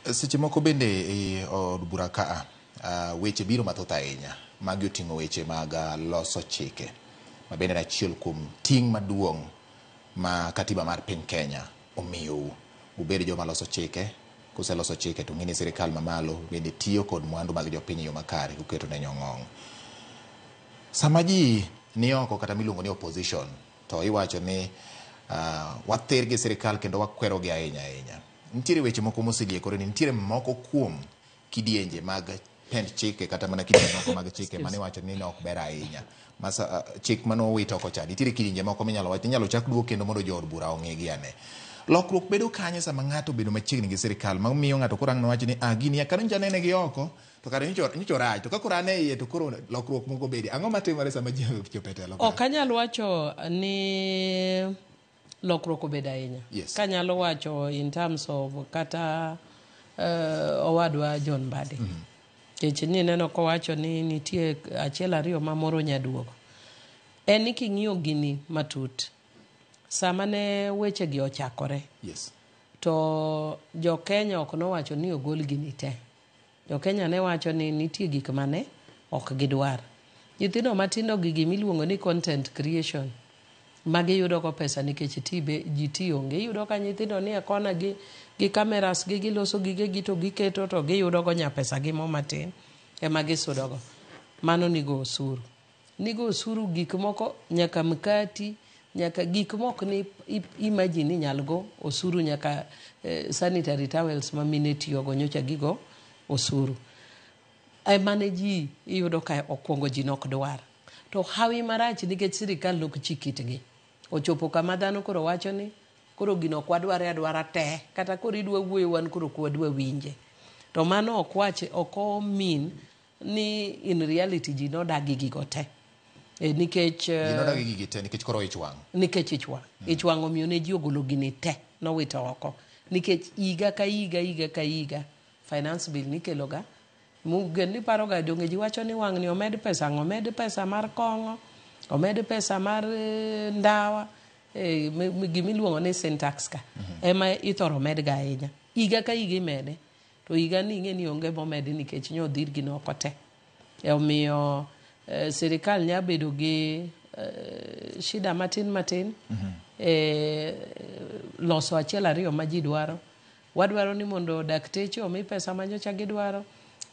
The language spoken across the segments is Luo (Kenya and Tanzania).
Seche moko bende e od bura kaa weche biro mathoth ahinya. Magi oting'o weche mag loso chike ma bende en achiel kuom ting' maduong' ma katiba mar piny Kenya omiyou. Ubed joma loso chike, kuseloso chike to ung'e ni sirikal mamalo bende tiyo kod mwandu mag jopiny e yo makare kuketo ne nyong'ong'. Sama ji ni oko kata miluongo ni opposition to iwacho ni wathir gi sirikal kendo wakwero gi ahinya ahinya. Nitiere weche moko moseliekore ni nitiere moko kuom kidienje mag pend chike kata mana kidienje moko mag chike mane iwacho ni ne ok ber ahinya. Masa, chik mane owit oko cha nitiere kidienje moko minyalo wach inyalo chak duok kendo mondo jood bura ong'igi ane. Lokruok bedo kanye sama ng'ato obedo machiegni gi sirikal ma miyo ng'ato koro ang' nowach ni ah gini kane nyocha anene gi oko to kare nyocha orach to ka koro an e iye to koro lokruok moko bede. Ang'o matimore sama ji ochopo e telo ka? Ok anyal wacho ni lokruok obedo ahinya. Kanyalo wacho in terms of kata owadwa John Mbadi. Nikech nineno kowacho ni nitie achiel ariyo ma moro nyaduogo. En ni king'iyo gini matut, sama ne weche gi ochakore, to jo Kenya ok nowacho ni ogol gini te. Jo Kenya ne wacho ni nitie gik mane ok gidwar. Nyithindo matindo gi gimiluongo ni content creation ma giyudo go pesa nikech ti be, ji ti onge. Iyudo ka nyithindo nie kona gi cameras gi giloso gigegi to giketo to giyudo go nya pesa gi mo matin ema gisudo go. Mano nigo osuru. Nigo osuru gik moko nyaka mkati, nyaka gik mok ni imagine ni nyal go osuru nyaka sanitary towels ma mine tiyogo nyocha gigo osuru. Ema ne ji iyudo ka okwongo ji nok dwar. To hawi marach nikech sirikal nok chik itgi. Ochopo kama dhano koro wacho ni koro gino ok wadware adwara te kata koro idwa wuoyo wan koro ok wadwa winje. To mano ok wach ok o mean ni in reality ji nodagi gigo te. Nikech Ji nodagi gigi te nikech koro ich wang'. Nikech ich wang'. Ich wang' omiyo ne ji ogolo gini te nowito oko. Nikech higa ka higa higa ka higa finance bill nikelo ga Mugen ni paro ga donge ji wacho ni wang' ni omed pesa ang' omed pesa mar kong'o omed pesa mar ndawa gimiluongo ni sin tax ka ema ithoro med ga ahinya higa ka higa imede to higa ni ing'e ni onge momedi nikech nyo odhir gino oko te omiyo sirikal nya bedo gi shida matin matin loso achiel ariyo ma ji dwaro. Wadwaro ni mondo dakteche omi pesa ma nyocha gidwaro,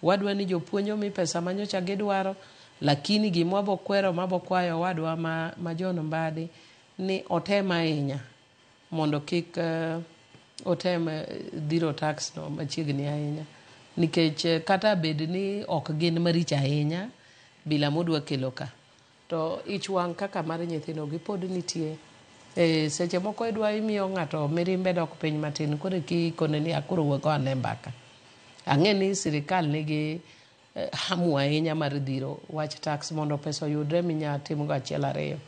wadwa ni jopuonj omi pesa ma nyocha gidwaro, lakini gima wabo kwero mabo kwayo owadwa ma John Mbadi ni otem ahinya mondo kik otem dhiro tax no machiegni ahinya nikech kata bed ni ok gin maricho ahinya bila modwa kelo ka to ich wang' kaka mar nyithindo gi pod nitie. Seche moko idwa imiyo ng'ato mirimbe dok piny matin koro kikone ni akoro wago ane mbaka. Ang'e ni sirikal nigi hamu ahinya mar dhiro wach tax mondo pesa oyudre minya timgo achiel ariyo.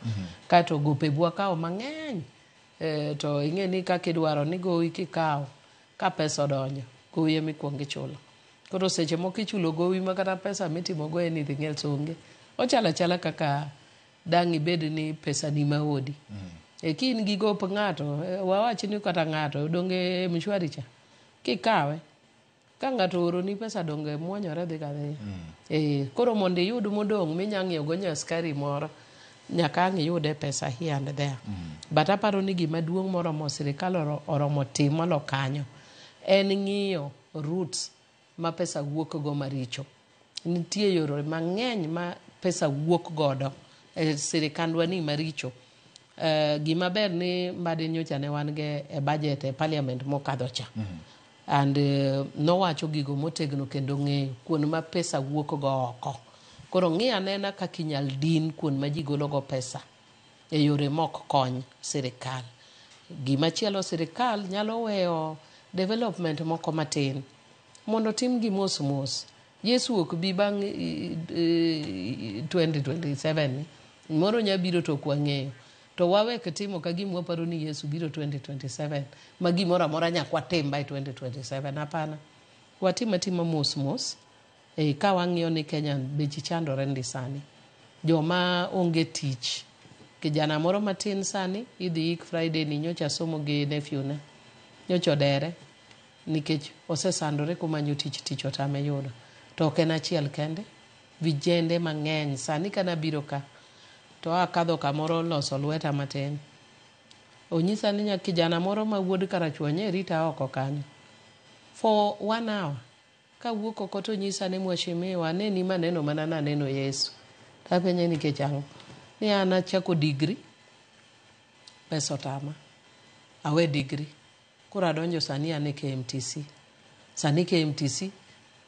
Kaeto gope bwa kawo mang'eny to ing'e ni kaka idwaro ni gowi kikawo ka pesa odonjo gowi ema ikuongo ichulo. Koro seche moko ichulo gowi ma kata pesa mitimo go anything else onge. Ochalo achala kaka dang' ibed ni pesa ni maodi. Ka in gi gop ng'ato, wawach ni kata ng'ato donge mshwari cha, kikawe, ka ng'ato ooroni pesa donge muonyore dhi kadhiya. Koro mondo iyud modong' minya ng'iewo go nya skari moro, nyaka ang' iyude pesa here and there. But aparo ni gima duong' moromo sirikal oromo tim molo kanyo, en ng'iyo routes ma pesa wuok go maricho. Nitie yore mang'eny ma pesa wuok godo e sirikandwa ni maricho. Gima ber ni Mbadi nyocha ne wan go e budget e parliament mokadho cha. And nowacho gigo motegno kendo ng'eyo kuond ma pesa wuok go oko. Koro ng'i anena kaka inyal din kuond ma ji golo go pesa e yore mok kony sirikal. Gimachielo sirikal nyalo weyo development moko matin mondo tim gi mos mos. Yesu ok bi bang' 2027 ni. Moro nya biro to ok wang'eyo. To wawek timo ka gima waparo ni Yesu biro 2027 ma gimoro amora nyaka watim by 2027. Hapana. Watim atima mos mos. Ka wang'iyo ni Kenya bech chandore ndi sani. Joma onge tich. Kijana moro matin sani idhi ik Friday ni nyocha somo gi nephew ne. Nyocha odere. Nikech osesandore komanyo tich, tich otame yudo. To ok en achiel kende, vijende mang'eny. Sani kanabiro ka, to akadho kamoro loso lweta matin. Onyisa ni kijana moro ma wuod Karachuonyo e rita oko kanyo. For 1 hour. Kawuok oko to onyisa ni mheshimiwa, aneni maneno mana naneno Yesu. Tapenje nikech ang'o? Ni an achako degree, pesa otama. Awe degree. Koro adonjo sani an e KMTC. Sani KMTC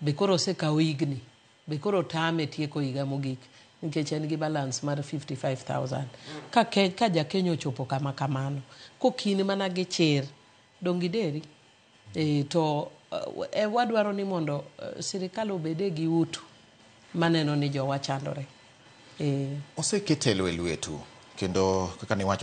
be koro osekawo higni. Be koro tame tieko higa mogik nikech en gi balance mar 55,000. Ka ja Kenya ochopo kama kamano, kokin mana gi chir, donge ideri? To wadwaro ni mondo sirikal obede gi utu maneno ni jowa chandore. Oseket telo e lwetu kendo kaka niwacho.